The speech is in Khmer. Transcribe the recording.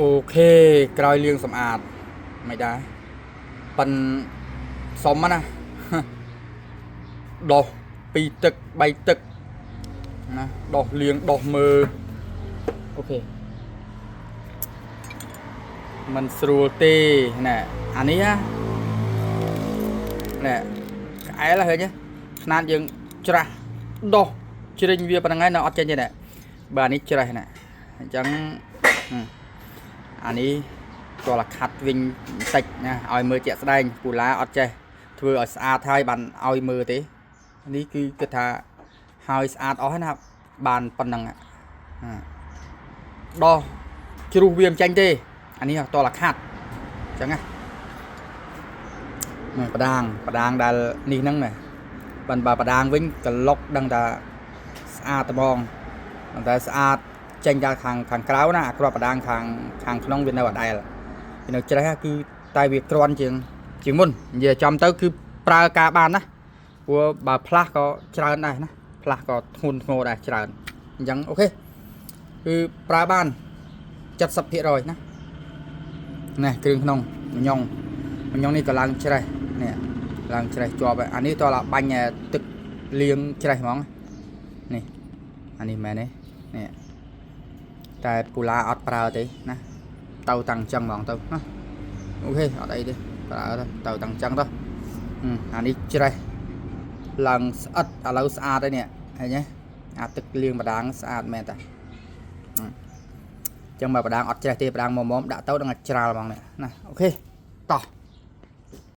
OK ក្រោយលាងសម្អាតមិនដែរប៉ិនសុំណា ដោះពីរទឹកបីទឹកណាដោះលាងដោះមើល OK มันស្រួលទេណែអានេះណាណែក្អែលឃើញទេខ្នាតយើងច្រាស់ដោះជ្រិញវាប៉ុណ្្នឹងហើយនៅអត់ចេញទេណែបាទនេះច្រេះណែអញ្ចឹងហឹមអានេះគាត់តែខាត់វិញបន្តិចណាឲ្យមើលជាក់ស្ដែងពូឡាអត់ចេះធ្វើឲ្យស្អាតហើយបានឲ្យមើលទេនេះគឺគិតថាហើយស្អាតអស់ហើយណាបានប៉ុណ្្នឹងហ่าដោះជ្រុះវាមិនចេញទេអានេះតលខាត់អញ្ចឹងណានេះបដាងបដាងដែលនេះហ្នឹងណាបានបើបដាងវិញក្លុកដឹងថាស្អាតត្មងប៉ុន្តែស្អាតចេញដល់ខាងខាងក្រៅណាអាគ្រាប់បដាងខាងខាងក្នុងវានៅអដែលវានៅច្រេះគឺតែវាក្រាន់ជាងជាងមុននិយាយចំទៅគឺប្រើការបានណាព្រោះបើផ្លាស់ក៏ច្រើនដែរណាផ្លាស់ក៏ធ្ងន់ធ្ងរដែរច្រើនអញ្ចឹង OK គឺប្រើបាន70%ណានេះគ្រឿងក្នុងញងញងនេះក៏ឡើងច្រេះនេះឡើងច្រេះជាប់ហើយអានេះតោះឡាបាញ់ទឹកលាងច្រេះហ្មងនេះអានេះមែនទេនេះតែពូឡាអត់ប្រើទេណាទៅតាំងចឹងហ្មងទៅណា OK អត់អីទេប្រើទៅទៅតាំងចឹងទៅអានេះច្រេះឡើងស្អិតឥឡូវស្អាតហើយនេះឃើញទេអាទឹកលាងបដាងស្អាតមែនតាចឹងមកបដាងអត់ច្រេះទេបដាងមុំមុំដាក់ទៅដល់ច្រាលហ្មងនេះណា OK តោះ។